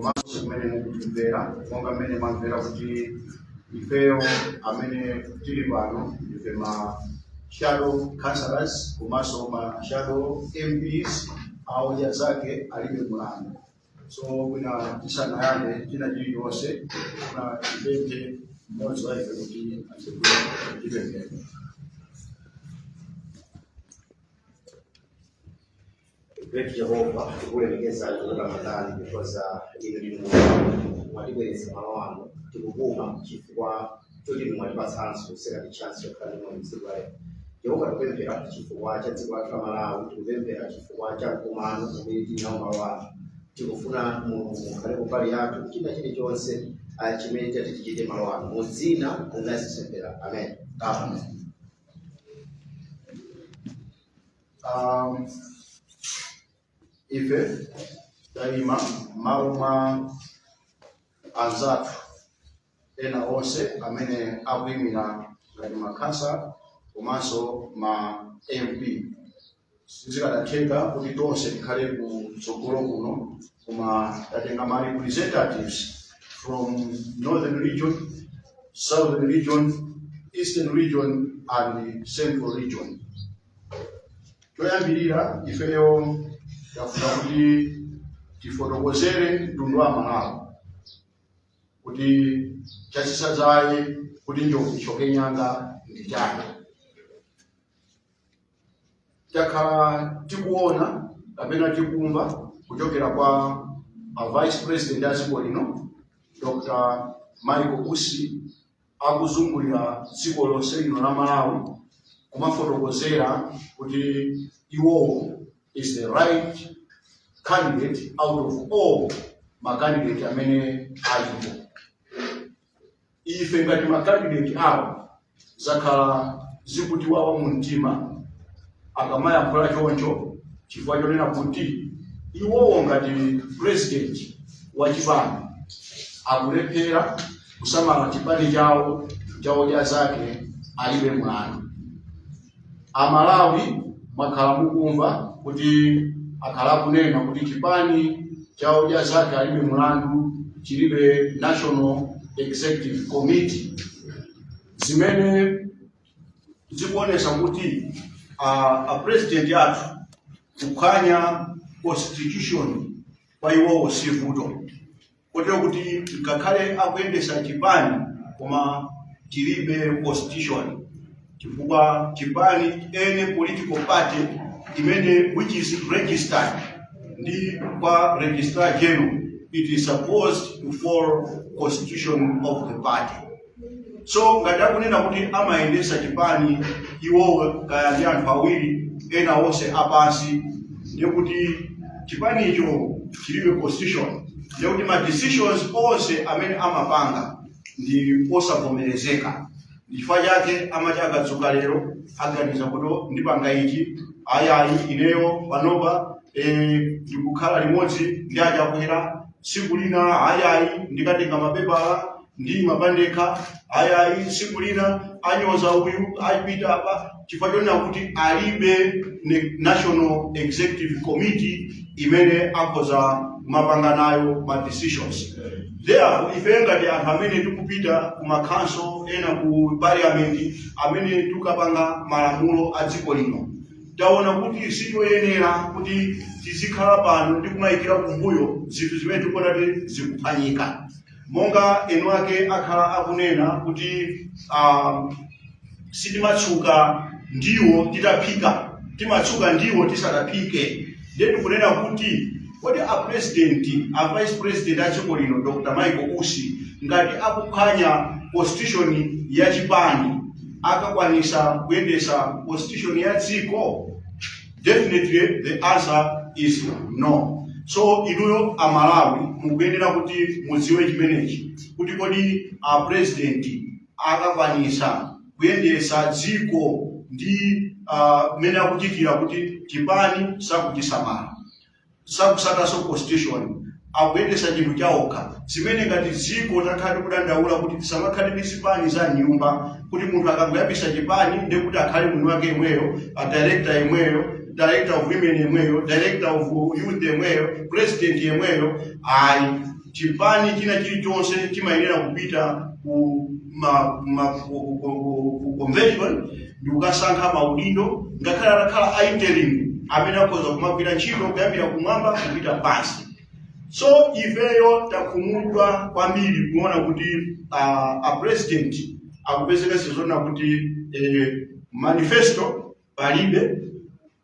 Komanso kumene mukutimvera, monga mmene mwamvera kuti ifeyo amene tili pano ndife ma shadow councillors komanso ma shadow MPs a Odya Zake Alibe Mulandu. So mwina tisanayambe china chilichonse, na tipemphe mmodzi wa ife kuti atsegule chipembedzo. Great Jehovah, tikulemekezani, tikutamandani because inu ndinu Mulungu, mwatibweretsa malo ano, tikupuma chifukwa choti inu mwatipatsanso second chance yokhala ndi moyo mtsiku la lero. Jehova, tikupemphera chifukwa cha dziko lathu la Malawi, tikupemphera chifukwa cha mkumano umene tili nawo malo ano. Tikufuna Mulungu mukhale kumbali yathu china chilichonse chimene tati tichite malo ano, mu dzina la Yesu pemphera, amen. Amen. Ife tayima m'malo mwa anzathu ena onse amene akuyimira ngati makhansala komanso ma MP. Sizikadatheka kuti tonse tikhale kutsogolo kuno, koma tatenga ma representatives from Northern Region, Southern Region, Eastern Region and Central Region. Choyambirira, ifeyo tafuna kuti tifotokozere mtundu wa Malawi kuti chatsitsa dzaye kuti njovu ithyoke nyanga ndi chani. Takhala tikuona kapena tikumva kuchokera kwa a Vice President a dziko lino, Dr Michael Usi, akuzungulira dziko lonse lino la Malawi kumafotokozera kuti iwowo is the right candidate out of all ma candidate amene alipo. Ife ngati ma candidate awo zakhala zikutiwawa mu mtima akamayankhula choncho, chifukwa chonena kuti iwowo ngati president wa chipani akulephera kusamala chipani chawo cha Odya Zake Alibe Mlandu. Amalawi mwakhala mukumva kuti akhala akunena kuti chipani cha Odya Zake Alibe Mulandu chilibe National Executive Committee, zimene zikuonesa kuti a president athu kuphwanya constitution kwa iwowo sivuto, kotero kuti ngakhale akuyendesa chipani koma chilibe constitution, chifukwa chipani, any political party imene which is registered ndi kwa Registrar General, it is supposed to follow constitution of the party. So ngati akunena kuti amayendesa chipani iwowo kaya ndi anthu awiri, ena onse apansi, ndiye kuti chipanicho chilibe constitution, ndiye kuti ma decisions onse amene amapanga ndi osavomerezeka. Chifukwa chake amati akadzuka lero aganiza kuti ndipanga ichi, ayayi, ineyo panopa ndikukhala limodzi ndi aChakwera, tsiku lina ayayi, ndikatenga mapepala ndiyima pandekha, ayayi, tsiku lina anyoza uyu, apita apa, chifukwa chonena kuti alibe National Executive Committee imene akhoza kumapanga nayo ma decisions. Therefore, ife ngati anthu amene tikupita ku ma council, ena ku parliament, amene tikapanga malamulo a dziko lino, taona kuti sichoyenera kuti tizikhala pano ndi kumayikira kumbuyo zinthu zimene tikuona kuti zikuphwanyika, monga eni ake akhala akunena kuti sitimatsuka ndiwo titaphika, timatsuka ndiwo tisadaphike. Ndiye tikunena kuti kodi a president, a vice president a dziko lino, Dr Michael Usi, ngati akuphwanya constitution ya chipani, akakwanisa kuyendesa constitution ya dziko? Definitely the answer is no. So inuyo Amalawi mukuyenera kuti mudziwe chimenechi, kuti kodi a president akakwanisa kuyendesa dziko ndi mmene akuchitira kuti chipani sakuchisamala, sakusatanso constitution, akuyendesa chinthu chawokha, zimene ngati dziko takhala tikudandaula kuti tisamakhale ndi zipani za nyumba, kuti munthu akangoyambisa chipani ndiye kuti akhale mwini wake yemweyo, a director yemweyo, director of women yemweyo, director of youth yemweyo, president yemweyo. Ayi. Chipani china chilichonse chimayenera kupita ku ma, ma, ku, ku, ku, ku convention ndi kukasankha maudindo, ngakhale atakhala a interim amene akhoza kumagwira ntchito kuyambira kumwamba kupita pansi. So ifeyo takhumudwa kwambiri kuona kuti a president akupezeka zizona kuti manifesto palibe,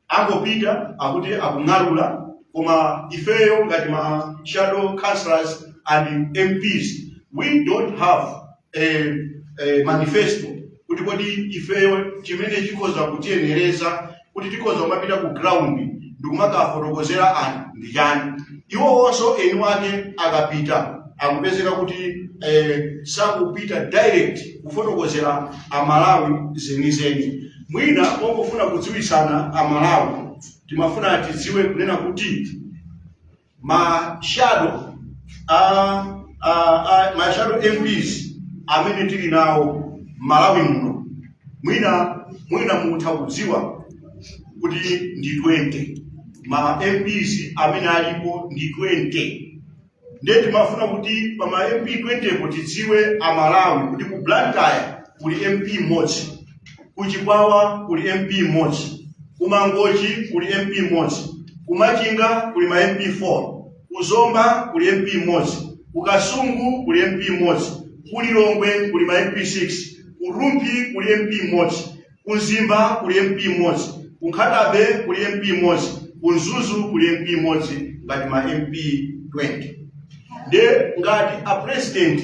angopita akuti akung'alula. Koma ifeyo ngati ma shadow councillors and MPs, we don't have a manifesto kuti kodi ifeyo chimene chikhoza kutiyenereza kuti tikhoza kumapita ku ground ndikumakafotokozera anthu ndi chani. Iwowonso eni wake akapita akupezeka kuti sakupita direct kufotokozera Amalawi zenizeni. Mwina pongofuna kudziwitsana Amalawi, timafuna tidziwe kunena kuti ma shadow ma shadow MPs amene tili nawo Malawi muno, mwina mutha kudziwa kuti ndi 20. Ma MPs amene alipo ndi 20. Ndiye timafuna kuti pa ma MP 20 po tidziwe Amalawi kuti ku Blantyre kuli MP mmodzi, ku Chikwawa kuli MP mmodzi, ku Mangochi kuli MP mmodzi, ku Machinga kuli ma MP 4, ku Zomba kuli MP mmodzi, ku Kasungu kuli MP mmodzi, ku Lilongwe kuli ma MP 6, ku Rumphi kuli MP mmodzi, ku Mzimba kuli MP mmodzi, ku Nkhata Bay kuli MP mmodzi, ku Mzuzu kuli MP mmodzi, ngati ma MP 20. Ndiye ngati a president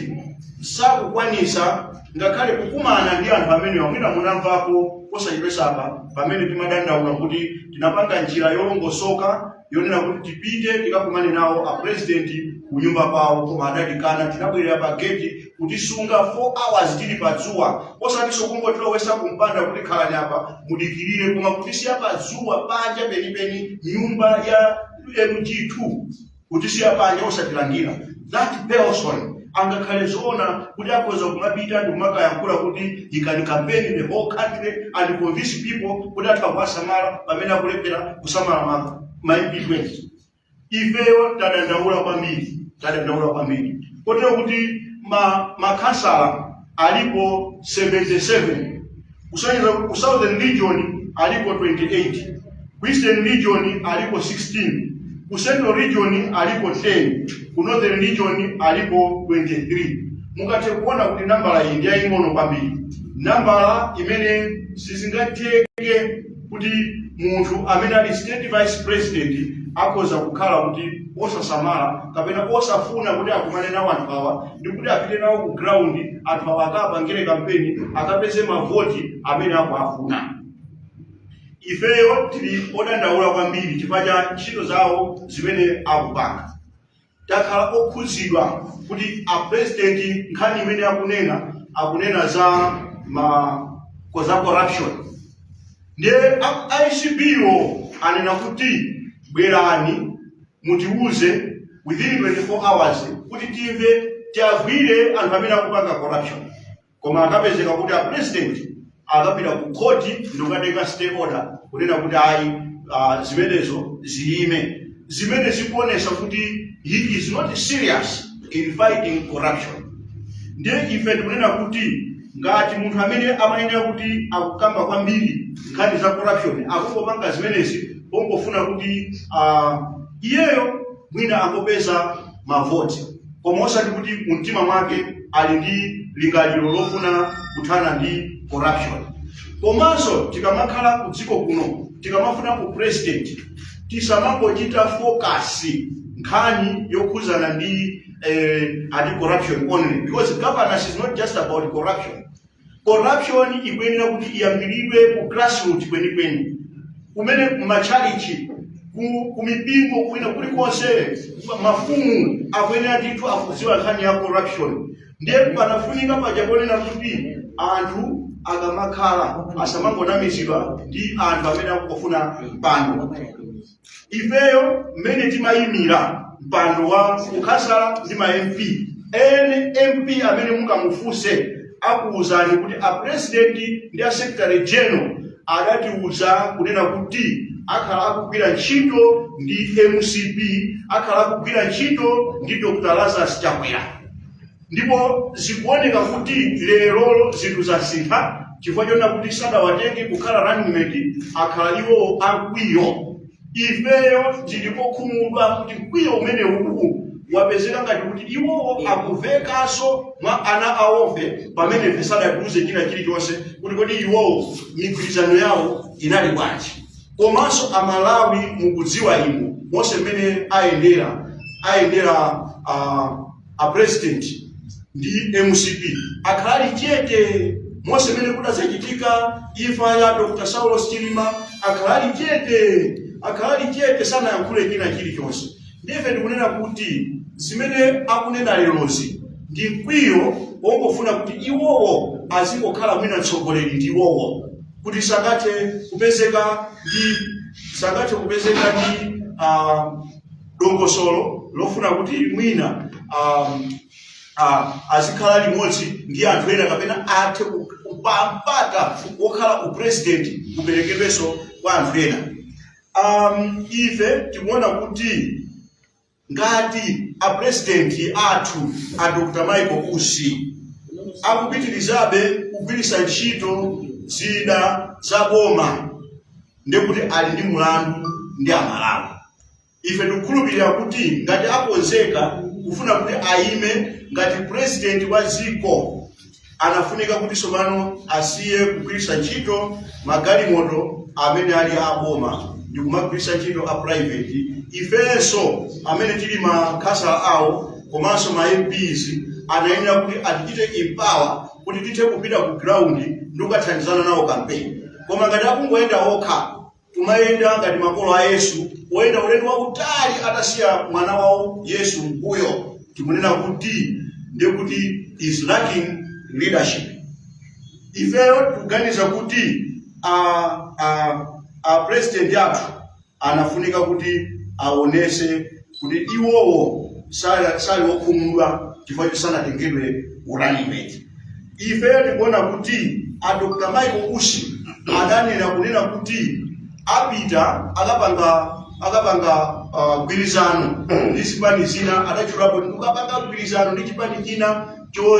sakukwanisa ngakhale kukumana ndi anthu amenewa, mwina munamvapo posachedwesapa pamene timadandaula kuti tinapanga njira yolongosoka yonena kuti tipite tikakumane nawo a president kunyumba kwawo, koma adatikana. Tinabwerera pa gate, kutisunga 4 hours tili pa dzuwa, osatinso kungotilowesa kumpanda kuti khalani apa mudikirire, koma kutisiya pa dzuwa panja penipeni nyumba ya MG2, kutisiya panja osatilandira. That person angakhale zoona kuti akhoza kumapita ndi kumakayankhula kuti he can campaign the whole country and convince people kuti atha kuwasamala, pamene akulephera kusamala ma MP 20? Ifeyo tadandaula kwambiri, tadandaula kwambiri, kotero kuti makhansala alipo 77, kusonyeza kuti ku Southern Region alipo 28, ku Eastern Region alipo 16, ku Central Region alipo 10, ku Northern Region alipo 23. Mukathe kuona kuti nambala iyi ndi yaying'ono kwambiri, nambala imene sizingatheke kuti munthu amene ali state vice president akhoza kukhala kuti osasamala kapena osafuna kuti akumane nawo anthu awa ndi kuti apite nawo ku ground, anthu awa akapangire kampeni, akapeze mavoti amene akuafuna. Ifeyo tili odandaula kwambiri chifukwa cha ntchito zawo zimene akupanga. Takhala okhudzidwa kuti a president nkhani imene akunena za za corruption, ndiye ACB wo anena kuti bwerani mutiuze within 24 hours kuti timve, tiagwire anthu amene akupanga corruption. Koma akapezeka kuti a president akapita ku khoti ndikukatenga stay order kunena kuti ayi, zimenezo ziyime, zimene zikuonesa kuti he is not serious in fighting corruption. Ndiye ife tikunena kuti ngati munthu amene amayenera kuti akukamba kwambiri nkhani za corruption akungopanga zimenezi pongofuna kuti iyeyo mwina angopeza mavoti, koma osati kuti mumtima mwake ali ndi lingaliro lofuna kuthana ndi corruption. Komanso tikamakhala ku dziko kuno, tikamafuna ku president, tisamangochita focus nkhani yokhuzana ndi anti corruption only, because governance is not just about corruption. Corruption ikuyenera kuti iyambiridwe ku grassroot kwenikweni, kumene kumachalichi, ku mipingo, kwina kulikonse, mafumu akuyenera ndithu akudziwa nkhani ya corruption. Ndiye panafunika paja ponena kuti anthu akamakhala asamangonamizidwa ndi anthu amene akungofuna mpando. Ifeyo mmene timayimira mpando wa ukhansala ndi ma MP, ene MP amene mungamufunse akuwuzani kuti a president ndi a secretary general adatiuza kunena kuti Akhala akugwira ntchito ndi MCP, akhala akugwira ntchito ndi Dr Lazarus Chakwera, ndipo zikuoneka kuti lero zinthu zasintha chifukwa chonena kuti sadawatenge kukhala running mate. Akhala iwo amkwiyo. Ifeyo tili okhumudwa kuti mkwiyo umene uwu wapezeka ngati kuti iwowo akuvekanso mwa ana awofe, pamene ife sadatiuze china chilichonse kuti kodi iwowo migwirizano yawo inali bwanji. Komanso Amalawi mukudziwa inu monse mmene ayendera a president ndi MCP, akhala ali chete monse mmene kudazachitika imfa ya Dr Saulos Chilima. Akhala ali chete, akhala ali chete, sanayankhule china chilichonse. Ndife tikunena kuti zimene akunena lerozi ndi mkwiyo wongofuna kuti iwowo azingokhala mwina mtsogoleri ndi iwowo, kuti sangathe kupezeka ndi dongosolo lofuna kuti mwina azikhala limodzi ndi anthu ena, kapena athe kupampata wokhala upresident uperekedwenso kwa anthu ena. Ife tikuona kuti ngati apresidenti athu a Dr Michael Usi akupitirizabe kugwiritsa ntchito zida za boma, ndekuti ali ndi mulandu ndi Amalawi. Ife tikukhulupirira kuti ngati akonzeka kufuna kuti ayime ngati president wa dziko, anafunika kuti tsopano asiye kugwiritsa ntchito magalimoto amene ali aboma ndi kumagwiritsa ntchito a private. Ifenso amene tili makhansala awo komanso ma MPs, anayenera kuti atichite empower kuti tithe kupita ku ground ndi kukathandizana nawo campaign. Koma ngati akungoyenda okha, kumayenda ngati makolo a Yesu oyenda ulendo wautali atasiya mwana wawo Yesu mbuyo, tikunena kuti ndekuti is lacking leadership. Ifeyo tikuganiza kuti a president athu anafunika kuti aonese kuti iwowo sali wokhumudwa chifukwa chosanatengedwe running mate. Ifeyo tikuona kuti a Dr Michael Usi adanena kunena kuti apita akapanga gwirizano ndi zipani zina. Adatchulapo kuti ukapanga gwirizano ndi chipani china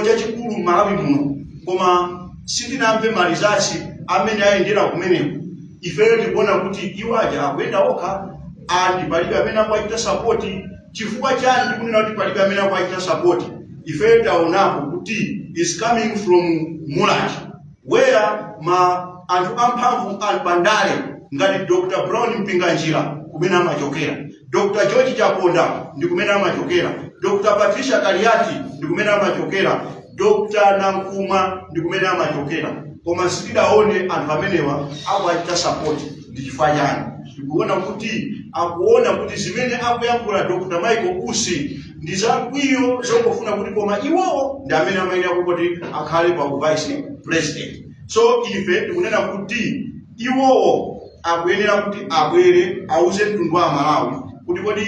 chachikulu m'Malawi muno, koma sitinamve malizasi amene ayendera kumeneko. Ifeyo tikuona kuti iwo aja akuyenda okha and palibe amene akuachita support. Chifukwa chani tikunena kuti palibe amene akuachita support? Ifeyo taonapo kuti is coming from Mulanje, where ma anthu amphamvu pandale ngati Dr Brown Mpinganjira kumene amachokera, Dr George Chaponda ndi kumene amachokera, Dr Patricia Kaliati ndi kumene amachokera, Dr Nankhumwa ndi kumene amachokera, koma sitidaone anthu amenewa akuachita support. Ndi chifukwa chani? Tikuona kuti akuona kuti zimene akuyankhula Dr Michael Usi ndi zakwiyo zongofuna kuti koma iwowo ndi amene amayenera kuti akhale pa vice president. So ife tikunena kuti iwowo akuyenera kuti abwere auze mtundu wa Malawi kuti kodi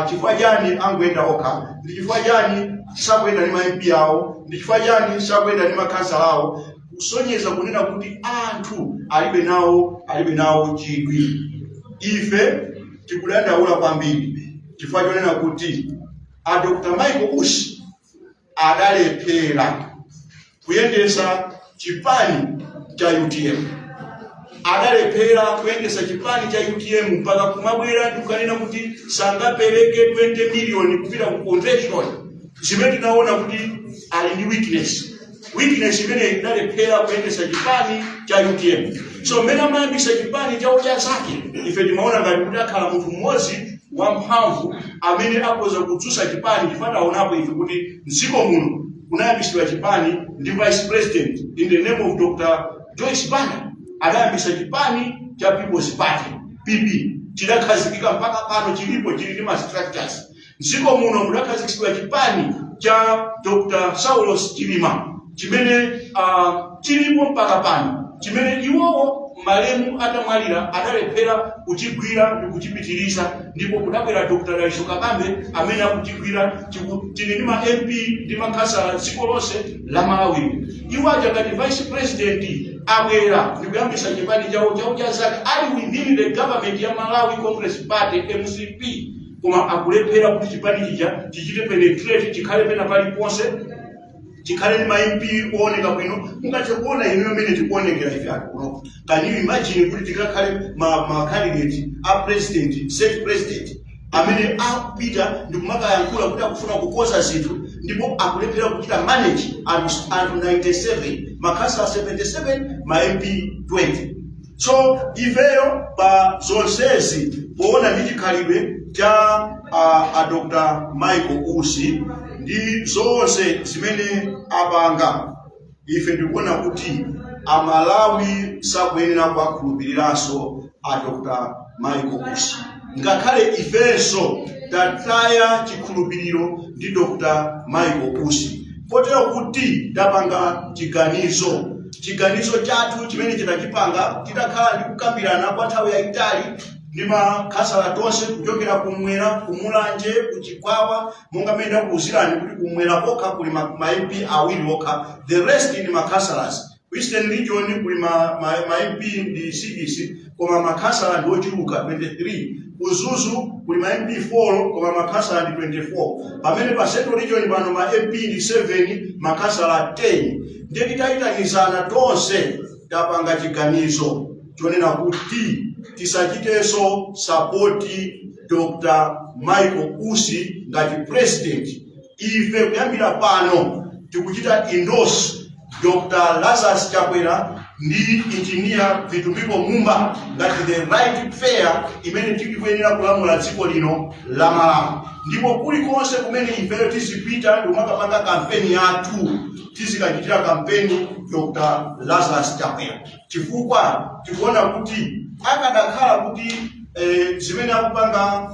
chifukwa chani angoyenda okha, ndi chifukwa chani sakuyenda ndi ma MP awo, ndi chifukwa chani sakuyenda ndi makhansala awo, kusonyeza kunena kuti anthu alibe nawo chidwi. Ife tikudandaula kwambiri chifukwa chonena kuti a Dr Michael Usi adalephera kuyendesa chipani cha UTM, adalephera kuyendesa chipani cha UTM mpaka kumabwera ndikukanena kuti sangapereke 20 miliyoni kupita ku convention, zimene tinaona kuti ali ndi weakness. Weakness imene idalephera kuyendesa chipani cha UTM. So mmene amayambisa chipani chawo cha zake, ife timaona ngati kuti akhala munthu mmodzi wamphamvu amene akhoza kutsutsa chipani, chifukwa taonapo ife kuti mdziko muno kunayambisidwa chipani ndi vice president in the name of Dr Joyce Banda. Adayambisa chipani cha People's Party, PP, chidakhazikika mpaka pano chilipo, chili ndi ma structures. Mdziko muno mudakhazikitsidwa chipani cha Dr Saulos Chilima chimene chilipo mpaka pano, chimene iwowo Malemu atamwalira adalephera kuchigwira ndi kuchipitiriza, ndipo kudabwera Dr. Dalitso Kabambe amene akuchigwira. Tili ndi ma MP ndi makhansala dziko lonse la Malawi. Iwo aja ngati vice president abwera ndikuyambisa chipani chawo chawo cha zake ali within the government ya Malawi Congress Party, MCP, koma akulephera kuti chipani chija chichite penetrate, chikhale pena paliponse, chikhale ndi ma MP ooneka bwino. Mungathe kuona inuyo mmene tikuonekera ife anthu kuno. Can you imagine kuti tikakhale ma candidate a president, state president, amene akupita ndikumakayankhula kuti akufuna kukonza zinthu, ndipo akulephera kuchita manage anthu 97, makhansala 77, ma MP 20? So ifeyo pa zonsezi, poona ndi chikhalidwe cha a Dr. Michael Usi ndi zonse zimene apanga, ife ndikuona kuti Amalawi sakuyenera kuwakhulupiriranso a Dr. Michael Usi. Ngakhale ifenso tataya chikhulupiriro ndi Dr. Michael Usi, kotero kuti tapanga chiganizo. Chiganizo chathu chimene titachipanga titakhala ndi kukambirana kwa nthawi yayitali ndi makhansala tonse kuchokera kumwera, kumulanje, kuchikwawa, monga mmene ndakuwuzirani kuti kumwera kokha kuli ma MP awiri okha, the rest ndi makhansalas. Ku Eastern Region kuli ma MP ndi 6, koma makhansala ndi ochuluka, 23. Ku Mzuzu kuli ma MP 4, koma makhansala ndi 24, pamene pa Central Region pano ma MP ndi 7, makhansala 10. Ndiye titayitanizana tonse, tapanga chiganizo chonena kuti tisachitenso support Dr. Michael Usi ngati president. Ife kuyambira pano tikuchita endorse Dr. Lazarus Chakwera ndi Engineer Vitumbiko Mumba ngati the right pair imene tikuyenera kulamula dziko lino la Malawi. Ndipo kulikonse kumene ifeyo tizipita ndikumakapanga kampeni yathu, tizikachitira kampeni Dr. Lazarus Chakwera, chifukwa tikuona kuti akadakhala kuti zimene akupanga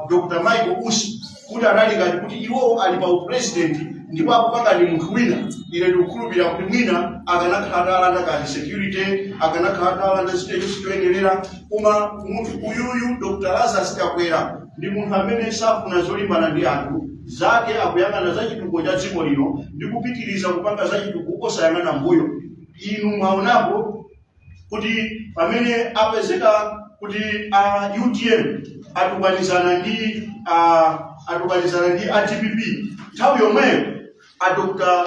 Dr. Michael Usi kuti anali ngati kuti iwo ali pa upresident ndipo akupanga ndi munthu wina, ine ndikukhulupirira kuti mwina akanakhala atalanda kati security, akanakhala atalanda chitecho choyenerera. Koma munthu uyuyu, Dr. Lazarus Chakwera, ndi munthu amene safuna zolimbana ndi anthu zake, akuyang'ana za chitukuko cha dziko lino ndi kupitiriza kupanga za chitukuko osayang'ana mbuyo. Inu mwaonapo kuti pamene apezeka kuti a UTM atukanizana ndi a DPP, nthawi yomweyo a Dr.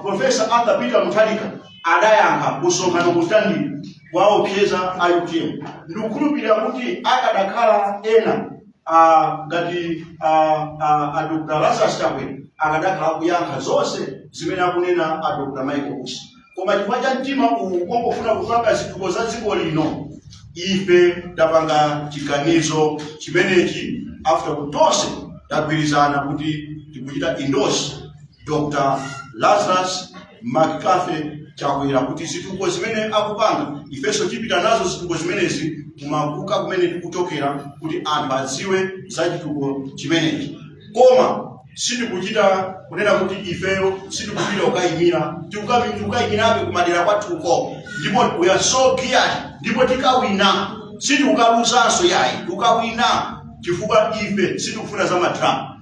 Professor Arthur Peter Mutharika adayankha kusonkhano kustandile waopseza a UTM. Ndikukhulupirira kuti akadakhala ena ngati a Dr. Lazarus Chakwera, akadakhala kuyankha zonse zimene akunena a Dr. Michael Usi. Koma chifukwa cha mtima uwu wongofuna kupanga zitukuko za dziko lino, ife tapanga chiganizo chimenechi after kuti tonse tagwirizana kuti tikuchita endorse Dr. Lazarus McCarthy Chakwera, kuti zitukuko zimene akupanga ifenso tipita nazo zitukuko zimenezi kumakuka kumene tikuchokera, kuti anthu adziwe za chitukuko chimenechi. Koma sitikuchita kunena kuti ifeyo sitikupita kukayimira, tikukayimirabe kumadera kwathuko, ndipo we are so geared, ndipo tikawina, sitikukaluzanso yayi, tikawina, chifukwa ife sitikufuna za madrama,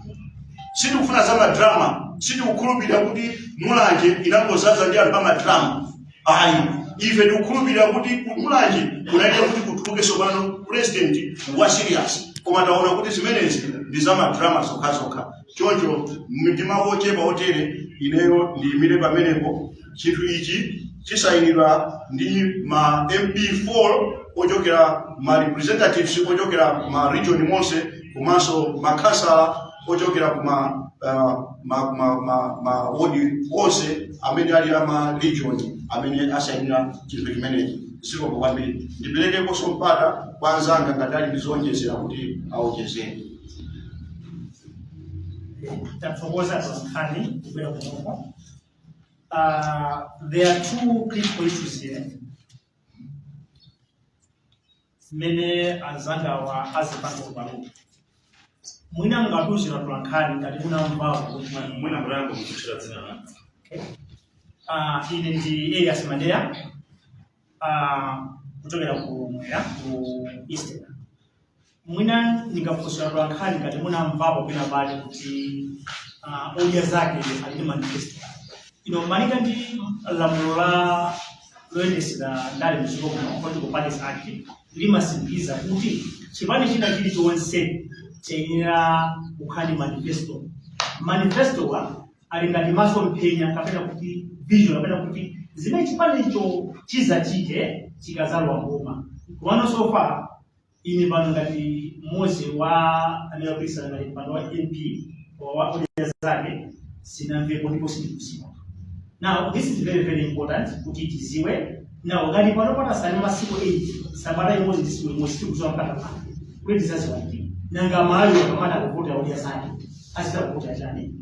sitikufuna za madrama. Sitikukhulupirira kuti Mulanje inangozaza ndi anthu amadrama, ayi. Ife tikukhulupirira kuti ku Mulanje kunalira kuti kutuluke tsopano president wa serious, koma taona kuti zimenezi ndi za madrama zokhazokha. Choncho ndi mawu ochepa otere, ineyo ndiyimire pamenepo. Chinthu ichi chisayinidwa ndi ma MP4 ochokera, ma representatives ochokera ma region monse, komanso makhansala ochokera kuma ma wodi onse amene ali ama region amene asayinira chinthu chimenechi. Zikomo kwambiri. Ndiperekeponso mpata kwa anzanga ngati ali ndi zowonjezera kuti awonjezere. Tathokoza tonkhani kubwera kunoko. There are two critical issues here zimene anzangawa azipanga kubaluka. Mwina mungatiuzira tolankhani ngati munamvapo kuti Mwina mulambo kutchula dzina lanu. Okay. Ine ndi Elias Mandeya. Kuchokera ku Mwera, ku Eastern. Mwina ndingafunse atolankhani ngati munamvapo kwina pali kuti Odya Zake ali ndi manifesto ino, malinga ndi lamulo la loyendesera ndale mdziko muno, Political Parties Act, limasindikiza kuti chipani china chilichonse chayenera kukhala ndi manifesto. Manifesto wa ali ngati masomphenya kapena kuti vision kapena kuti zimene chipanicho chizachite chikazalowa mboma. Komano so far ine pano ngati mmodzi wa amene akupikisana ngati mpando wa MP wa Odya Zake, sinamvepo ndipo sindikuziwa. Now this is very very important kuti tiziwe. Now ngati pano patasali masiku 8, sabata imodzi ndi siku limodzi, tikuziwa mpaka pano kuti tizaziwa ndi nanga Malawi akamata kuvota Odya Zake azita kuvota chani?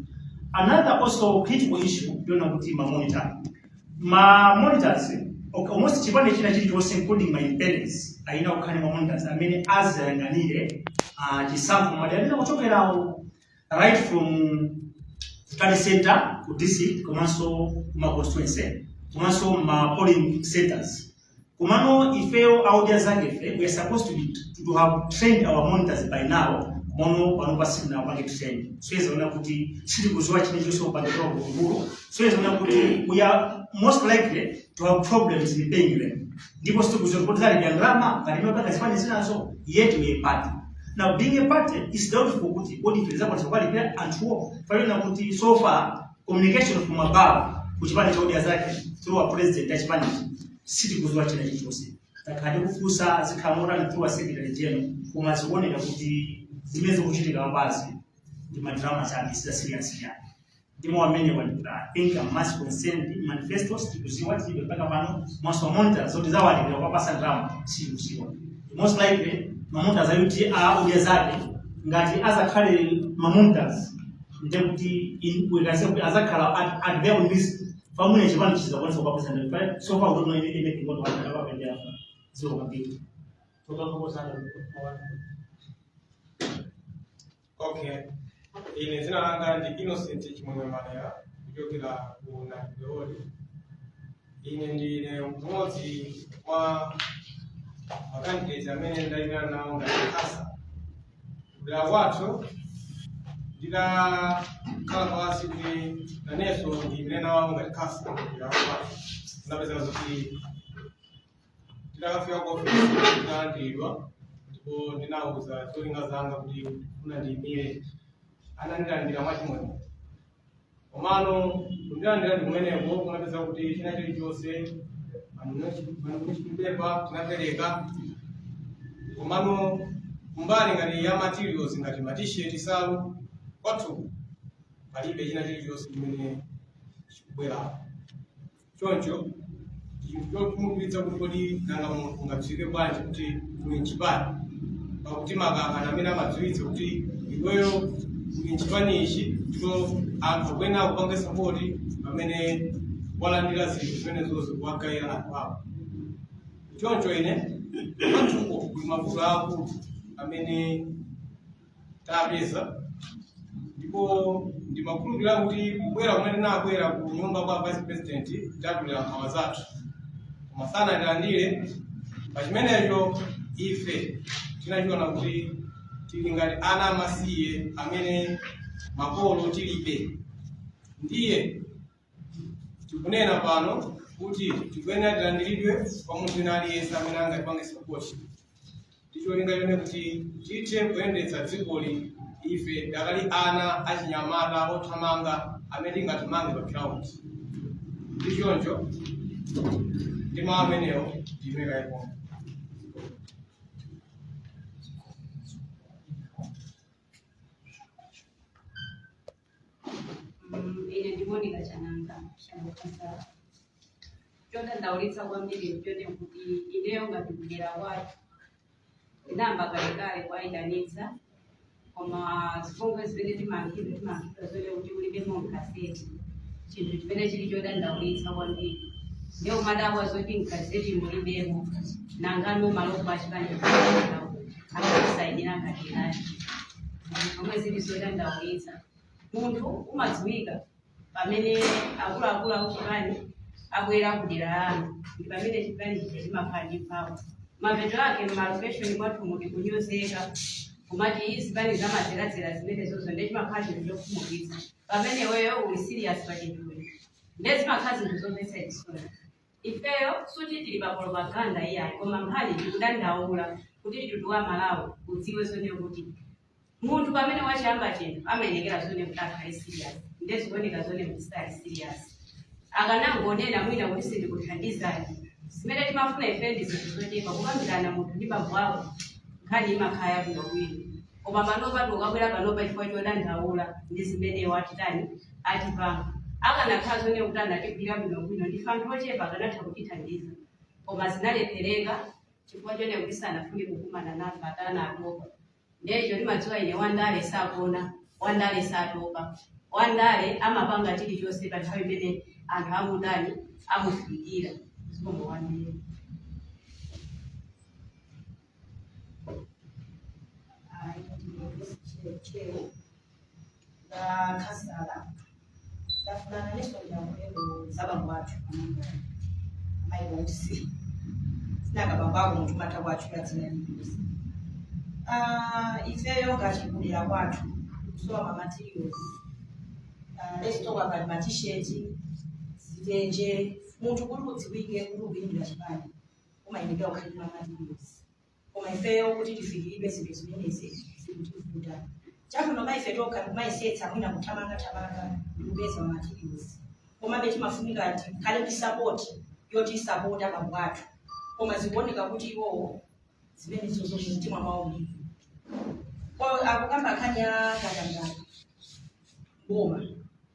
Another also critical issue ndiona kuti ma monitors, okay, almost chipani china chilichonse, including ma independents, ayina kukhala ma monitors amene azayang'anire chisankho madera amene kuchokerawo, right from tally center ku district, komanso kuma constituency, komanso ma polling centers. Komano ifeyo a Odya Zake ife, we are supposed to have trained our monitors by now. Komano pano pasina pange trained, so izoona kuti sitikuziwa chilichonse kupangidwa kugulu. So izoona kuti we are most likely to have problems in paying them, ndipo sitikuziwa kuti zalipira ndalama ngati mapanga zipani zinazo, yet we are party. Now being a party is doubtful kuti kodi ife tizakwanisa kuwalipira anthuwo, fanena kuti so far communication from above kuchipani cha Odya Zake through a president achipanichi, sitikuziwa china chilichonse. Takhala tikufunsa zikhala motani through a secretary general, koma zikuoneka kuti zimene zikuchitika papazi ndi madrama chabe, sida serious chabe. Ndimo amene wandikuti I think I'm much concerned. Manifesto sitikuziwa, tilibe mpaka pano. Mwaso monitor zoti zawalipira kwapasa ndalama sitikuziwa. Most likely ma monitors ayuti a Odya Zake ngati azakhale ma monitors, ndekuti we can say kuti azakhala at their own risk. Pamene chipani chizakwanisa kupapasa ndalama, so far we don't know anything what happened about there zero kwambiri. Okay. Ine dzina langa ndi Innocent Chimwemwe Manera, kuchokera ku Nairobi. Ine ndine mmodzi wa ma candidates amene ndayimira nawo ngati khansala. Kudera kwathu ndidakhala pansi kuti nanenso ndiyimire nawo ngati khansala kudera kwathu. Ndinapeza kuti ndidakafika ku ofisi ndinalandiridwa, ndipo ndinawuza zolinga zanga kuti ndikufuna ndiyimire. Anandilandira mwachimwemwe, komano kundilandira ndi kumeneko kunapeza kuti china chilichonse, paper tinapereka, komano kumbali ngati ya materials, ngati ma T-shirt, salu, kwathu palibe china chilichonse chimene chikubwerapo. Choncho chinthu chokhumudwitsa kuti kodi nanga munthu ungadziwike bwanji kuti uli mchipani, pakuti makaka amene amadziwitsa kuti iweyo uli mchipani ichi, ndipo anthu akuyenera kupanga support pamene walandira zinthu zimenezozo kuwagayira anthu awo. Choncho ine kwathuko kuli mavuto aakulu amene tapeza, ndipo ndimakhulupirira kuti kubwera kumene tinabwera ku nyumba kwa vice president tatulira nkhawa zathu, koma sanatilandire. Pa chimenecho ife tinachiona kuti tili ngati ana amasiye amene makolo tilibe. Ndiye tikunena pano kuti tikuyenera tilandiridwe kwa munthu wina aliyense amene angatipange support, ndicholinga chone kuti tithe kuyendetsa dzikoli. Ife dakali ana achinyamata othamanga amene tingathamange pa ground. Ndi choncho ndi mawu amenewo ndimekaiko. Ine ndi Monica Chananga, Shamukasa. Chodandaulitsa kwambiri nchone kuti ineyo ngati kudera kwathu ndinayamba kalekale kuwayitanitsa, koma zipongwe zimene timankhidwa, timankhidwa zone kuti ulibemo mkaseti, chinthu chimene chili chodandaulitsa kwambiri. Ndiye umadabwa zoti mkaseti mulibemo, nangano maloko achipani akakusayinira ngati nani, zomwe zili zodandaulitsa. Munthu umadziwika pamene akuluakulu akuchipani abwera kudera lanu, ndi pamene chipani chija chimakhala ndi mphamvu. Mapeto ake m'malokeshoni mwathu muli kunyozeka, kumati zipani zamazelazela zimenezozo, ndiye chimakhala chinthu chokhumudwitsa pamene iweyo uli serious pa chinthucho, ndiye zimakhala zinthu zomvetsa chisoni. Ifeyo suti tili pa propaganda iyayi, koma nkhani tikudandaula kuti mtundu wa Malawi udziwe zone kuti munthu pamene wachiyamba chinthu amayenekera zone kuti akhale serious. Ndiye zikuoneka zone kuti sali serious. Akanangonena mwina kuti sindikuthandizani. Zimene timafuna ife ndi zinthu zochepa, kukambirana munthu ndi bambo ako, nkhani imakhala yabwinobwino. Koma panopa tikukabwera panopa chifukwa chodandaula ndi zimene watitani, atipanga. Akanakhala zone kuti anatigwira bwinobwino, ndife anthu ochepa, akanatha kutithandiza, koma zinalephereka chifukwa chone kuti sanafune kukumana nafe, atana atopa. Ndiye timadziwa ine, wandale sakona, wandale satopa, wandale amapanga chilichonse pa nthawi imene anthu amutani, amufikira. Zikomo kwambiri. Cheo la khansala, ndafuna nanenso ndiyankhuleko za bambo athu amayi. Sinanga bambo ako munthu umatha kuwatchula dzina lililonse. Ah, ifeyo ngati kudera kwathu kusowa ma materials. Let's talk about ma t-shirt, zitenje. Munthu kuti udziwike kuti ukuyimira chipani umayenekera ukhale ndi ma materials, koma ifeyo kuti tifikiridwe zinthu zimenezi zikutivuta. Chabwino, ma ife tokha tikumayesetsa mwina kuthamangathamanga ndikupeza ma materials, komabe timafunika tikhale ndi support yoti sapota bambo athu, koma zikuoneka kuti iwowo zimenezo mumtima mwawo mulibe. Akukamba nkhani ya katangale boma,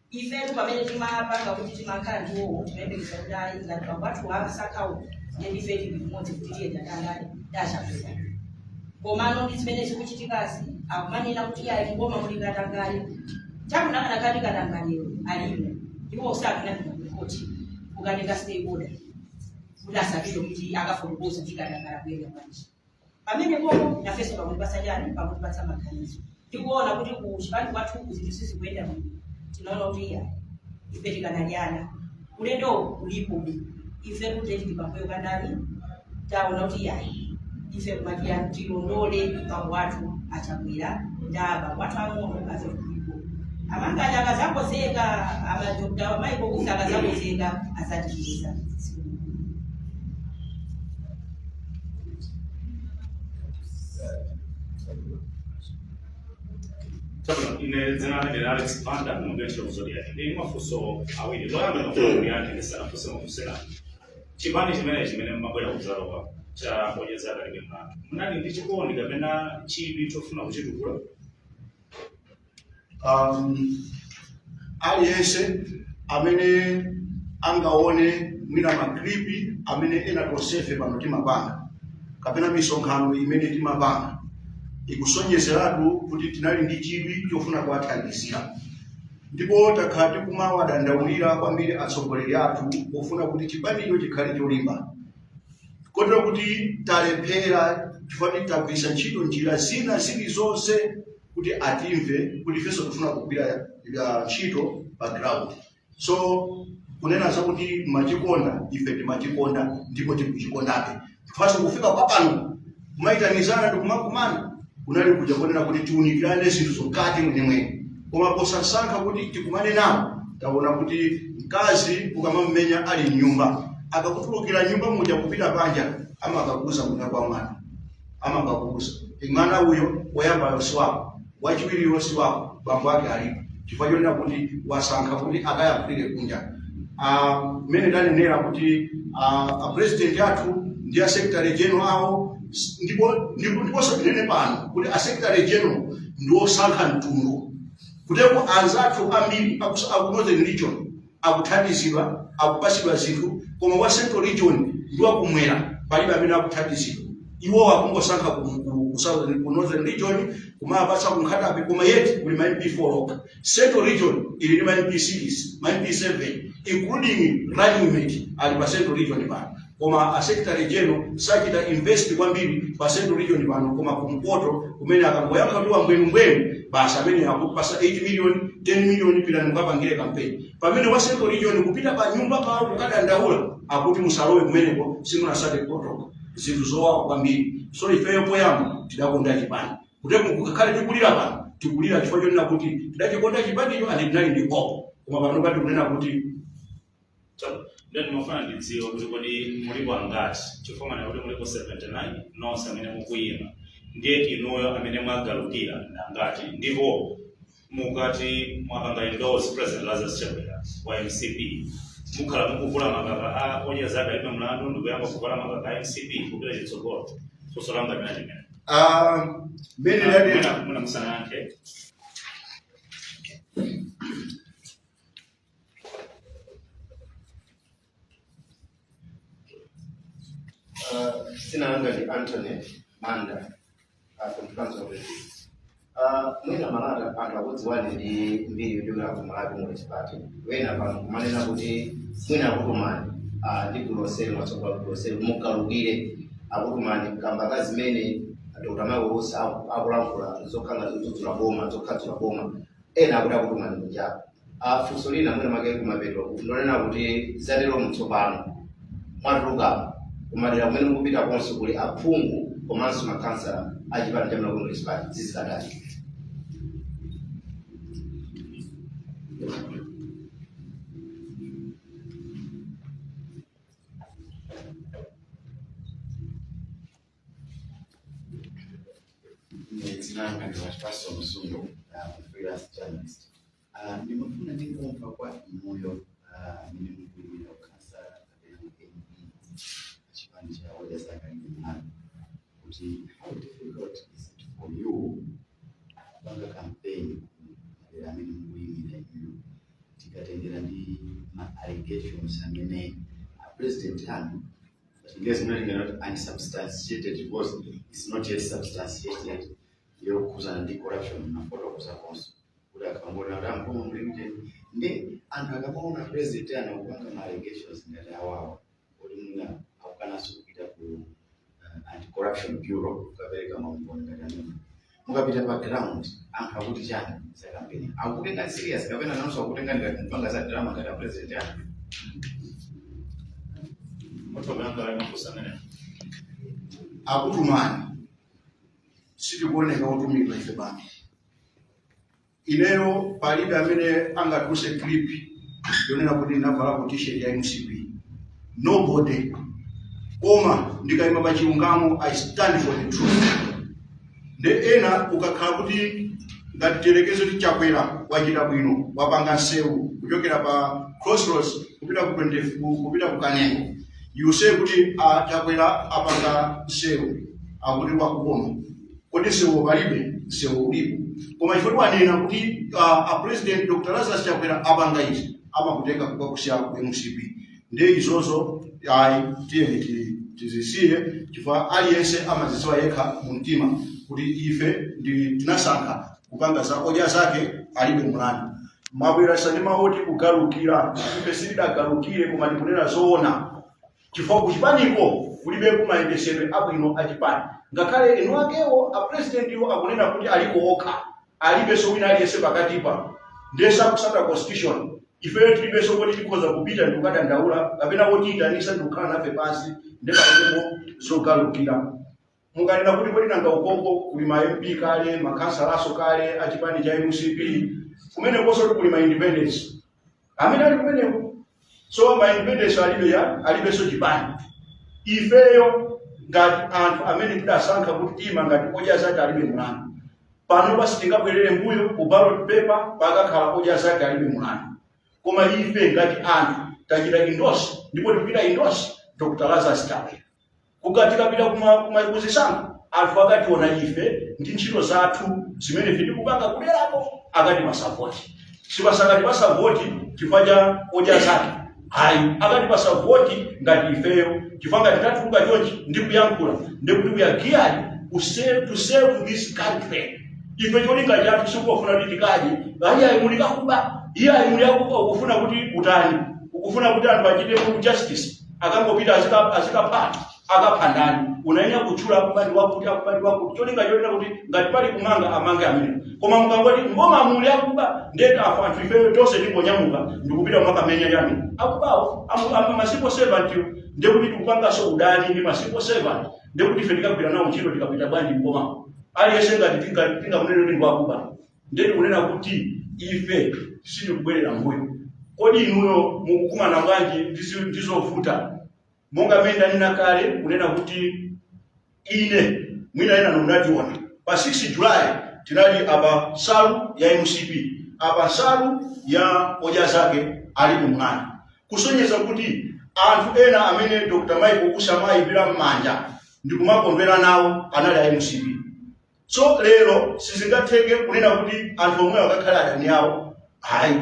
ifetu pamene timapanga kuti timakhala ndiwowo, timayembekeza kuti ayi, ngati bambo athu amasakhawo, ndiye ndife tili limodzi kuti tiyenda tangale tachakwera. Komano ndi zimene zikuchitikazi, akumanena kuti ayi, mboma muli katangale. Chabwino, akanakhala ndi katangaleyo alimo, iwo sakanapita ku khoti kukatenga stay order kuti asapite kuti akafotokoza kuti katangale akuyenda bwanji. Pamene popo nafenso pakutipatsa chani, pakutipatsa maganizo, tikuona kuti ku chipani kwathu zinthu sizikuyenda bwino. Tinaona kuti iya, ife tikanadyana ulendo ulipobe, ife kuti tili pambuyo pandani. Taona kuti iya, ife kumatiya tilondole bambo athu aChakwera nda bambo athu ang'ono azatulipo amanganya akazakozeka, amadokta maiko kuti akazakozeka azatipeza. Chabwino, ine dzina langa ndi Alex Banda, ndimagwira ku Zodiak. Ndili mafunso awiri. Loyamba ndimafuna kuliyankhe ndisanafunse mafunso ena. Chipani chimene chimene mmabwera kudzalowa cha Odya Zake Alibe Mlandu, munali ndi chikondi kapena chidwi chofuna kuchitukula? Aliyense amene angaone mwina ma clip amene ena tonsefe pano timapanga kapena misonkhano imene timapanga, ikusonyezeratu kuti tinali ndi chidwi chofuna kuwathandizira, ndipo takhala tikumawadandaulira kwambiri atsogoleri athu pofuna kuti chipanicho chikhale cholimba, kotero kuti talephera chifukwa tagwiritsa ntchito njira zina zilizonse kuti atimve kuti ifenso tifuna kugwira ntchito pa ground. So kunena zakuti machikonda, ife timachikonda ndipo tikuchikondabe. Chifukwa kufika kwa pano kumayitanizana ndi kumakumana kunali kuja kunena kuti tiunikirane zinthu zokati mwenemwene, koma posasankha kuti tikumane nawo, taona kuti mkazi ukamamumenya ali mnyumba, akakutulukira nyumba muja kupita panja, amakakuza mwina kwa mwana, amakakuza mwana uyo woyambayo si wako, wachiwiriyo si wako, bambo ake alipo, chifukwa chonena kuti wasankha kuti akayankhulire kunja. Mmene ndanenera kuti a president athu ndi a secretary general awo, ndiponso tinene pano kuti a secretary general ndi osankha mtundu, kuteko anzathu ambiri aku Northern Region akuthandizidwa, akupasidwa zinthu, koma wa Central Region ndi wakumwera palibe amene akuthandizidwa. Iwo akungosankha ku Northern Region kumapatsa ku Nkhata Bay, koma yet kuli ma MP 4 okha. Central Region ili ndi ma MP 6, ma MP 7, including running mate ali pa Central Region pano, koma a secretary general sachita invest kwambiri pa Central Region pano, koma kumpoto kumene akangoyankha kuti wambwenumbwenu basi, amene akupasa 8 million, 10 million, pitani mukapangire campaign, pamene wa Central Region kupita pa nyumba pawo kukadandaula akuti musalowe kumeneko, simunasate protocol. Zinthu zowawa kwambiri. So ifeyo poyamba tidakonda chipani, kuti kukakhale tikulira pano, tikulira chifukwa chonena kuti tidachikonda chipanicho and tinali ndi hope, koma pano pati kunena kuti Then ndimafuna ndidziwe kuti kodi mulipo angati, chifukwa manena kuti mulipo 79 nonse amene mukuyima, ndiye inuyo amene mwagalukira ndi angati? Ndipo mukati mwapanga endorse President Lazarus Chakwera wa MCP, mukhala mukuvula makaka a Odya Zake Alibe Mlandu ndikuyamba kuvala makaka a MCP kupita chitsogolo? Funso langa lina limene Mmene lati Mwina musanayankhe. Dzina langa ndi Anthony Manda, from Council of. Mwina Malata anthu akudziwani ndi mbiri yochokera ku Malawi Congress Party. Wena pano kumanena kuti mwina akutumani ndi gulu lonseli, mwatsogola gulu lonseli mugalukire, akutumani kamba ka zimene Dr. Michael Usi akulankhula zokhala zodzudzula boma, zokhadzula boma. Ena akuti akutumani kunjapo. Funso lina mwina make kumapeto ndonena kuti zatero mtsopano mwatuluka kumadera kumene mukupita konse kuli aphungu komanso makhansala a chipani cha Malawi Congress Party, zizikatani? Dzina langa ndi Wachpaso Mzungu, freelance journalist. Ndimafuna ndingomva kwa inuyo amene mukuyimira ukhansala kapena MP chipani cha Odya Zake Alibe Mlandu kuti how difficult is it for you kupanga campaign madera amene mukuyimira inuyo, tikatengera ndi ma allegations amene a president anu, Chingerezi mnalinga not unsubstantiated because it's not yet substantiated, yokhuzana ndi corruption, mafotokoza konso kuti akangona kuti amkoma muli mteni ndi anthu akamaona president anu akupanga ma allegations ngati awawa, kuti mwina akukananso kupita ku Anti-Corruption Bureau kukapereka maumboni ngati amene, mukapita pa ground anthu akuti chani za campaign? Akukutenga serious kapena nanso akutenga ngati mupanga za drama ngati a president anu? Mutha kuyankha mafunso amene. Akutumani, sitikuoneka otumidwa ife pano. Ineyo palibe amene angatuluse clip yonena kuti ndinavalako T-shirt ya MCP, nobody. Koma ndikayima pa chilungamo, I stand for the truth. Nde ena ukakhala kuti ngati tiyerekeze kuti Chakwera wachita bwino, wapanga nsewu kuchokera pa Crossroads kupita ku 20 kupita ku Kanengo, you say kuti Chakwera apanga nsewu, akuti wakukoma. Kodi nsewu palibe? Nsewu ulipo, koma chifukwa wanena kuti a President Dr. Lazarus Chakwera apanga izi, amakutenga kukakusiya ku MCP. Nde izozo ayi, tiyeni tizisiye, chifukwa aliyense amazidziwa yekha mu mtima kuti ife ndi tinasankha kupanga za Odya Zake Alibe Mlandu. Mabwerasa ndi mawu kugalukira, ife sitidagalukire, koma tikunena zoona, chifukwa kuchipaniko kulibe kumayendesedwe abwino achipani. Ngakhale enu akewo a presidentiwo akunena kuti aliko okha, alibenso wina aliyense pakatipa, ndiye sakusata constitution. Ifeyo tilibenso kuti tikhoza kupita ndi kukadandaula kapena wotiyitanisa ndi kukhala nafe pansi, ndi palibepo zogalukira. Mukanena kuti kodi nanga ukoko kuli ma MP kale, makhansalaso kale achipani cha MCP, kumenekonso kuli ma independents amene ali kumeneko. So ma independents alibe ya alibenso chipani. Ifeyo ngati anthu amene tidasankha kuti tima ngati Odya Zake Alibe Mlandu, pano basi tingabwerere mbuyo ku ballot paper pakakhala Odya Zake Alibe Mlandu. Koma ife ngati anthu tachita endorse ndipo tikupita endorse Dr. Lazarus Chakwera. Kukatikapita kuma kuzisankho, anthu akationa ife ndi ntchito zathu zimene ife tikupanga kuderako, akatipasa voti. Sipasakatipasa voti chifukwa cha Odya Zake, ayi, akatipasa voti ngati ifeyo, chifukwa ngati tatuluka chonchi ndi kuyankhula, ndikuti we are geared to save this country. Ife cholinga chathu sikufuna kuti tikadye, ayi, ayi, muli kakuba, iye ayi, muli akuba. Ukufuna kuti utani? Ukufuna kuti anthu achite justice, akangopita azikapha, akapha ndani? Unayenera kutchula akuba ndi wakuti, akuba ndi wakuti, cholinga chonena kuti ngati pali kumanga, amange amene. Koma mukangoti mboma muli akuba, ndeti afa anthu ifeyo tonse tingonyamuka ndikupita kumakamenya chani akubawo, ma civil servant. Ndekuti tikupanganso udani ndi ma civil servant. Ndekuti ife tikagwira nawo ntchito tikapita bwanji mboma? Aliyense ngati tingamunene kuti ndiwakuba, ndeti kunena kuti ife sitikubwerera mbuyo. Kodi inuyo mukukumana bwanji ndizovuta? Monga mmene ndanena kale kunena kuti ine mwina ena munationa pa 6 July, tinali apa nsalu ya MCP, apa nsalu ya Odya Zake Alibe Mlandu, kusonyeza kuti anthu ena amene Dr Michael Usi amayimbira m'manja ndikumakondwera nawo anali a MCP. So lero sizingatheke kunena kuti anthu omwe akakhala adani awo, ayi.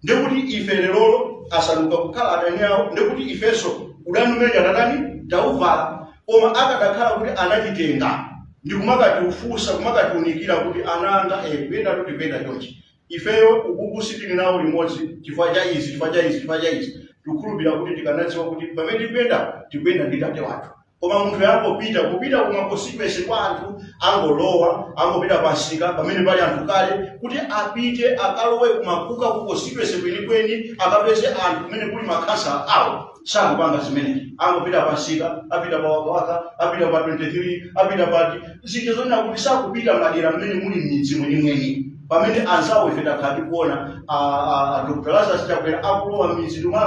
Ndekuti ife lerolo asanduka kukhala adani awo, ndekuti ifenso udani umene tatani, tauvala. Koma akadakhala kuti anatitenga ndikumakatiufunsa, kumakatiunikira kuti ananga kuyenda tuti kuyenda chonchi, ifeyo ukuku sitili nawo limodzi chifukwa cha izi, chifukwa cha izi, chifukwa cha izi, tikukhulupirira kuti tikanadziwa kuti pamene tikuyenda, tikuyenda ndi tate wathu. Koma munthu yangopita kupita kuma constituency kwa anthu, angolowa, angopita pasika pamene pali anthu kale, kuti apite akalowe kumakuka ku constituency kwenikweni, akapeze anthu kumene kuli makhansala awo, sakupanga zimenezi. Angopita pasika, apita pa Wakawaka, apita pa 23, apita pati zinthu zonena kuti sakupita madera mmene muli m'midzi mwenimweni, pamene anzawo ife takhala tikuona Dr Lazarus Chakwera akulowa m'midzi ndimwe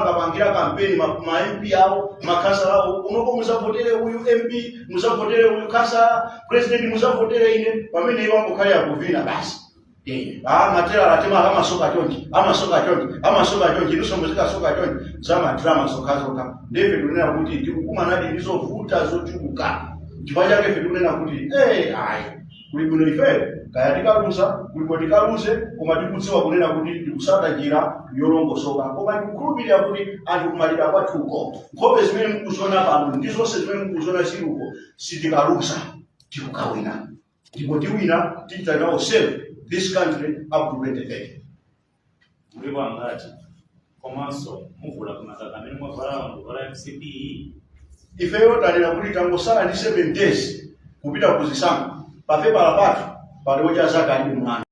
kampeni ma MP awo, makhansala awo, kunoko muzavotere uyu MP, muzavotere uyu khansala, president muzavotere ine, pamene iwo angokhalira kuvina basi. Materala tema amasoka chonchi, amasoka chonchi, amasoka chonchi, inunso muzikasoka chonchi, za madrama zokhazokha. Ndife tikunena kuti tikukumanadi ndi zovuta zochuluka. Chifukwa chake ife tikunena kuti ayi, kuli bwino ifeyo kaya tikaluza, kuliko tikaluze, koma tikudziwa kunena kuti tikusata njira yolongosoka. Koma tikukhulupirira kuti anthu kumalira kwathuko, nkhope zimene mukuziona pano ndi zonse zimene mukuziona ziluko, sitikaluza, tikukawina, ndipo tiwina, tichita nawo save this country up to 2030. Mulipo angati? Komanso muvula kumakaka amene mwavala, mukuvala MCP? Ifeyo tanena kuti tangosala ndi 7 days kupita kuzisankho. Papepala pathu pali Odya Zake Alibe Mlandu.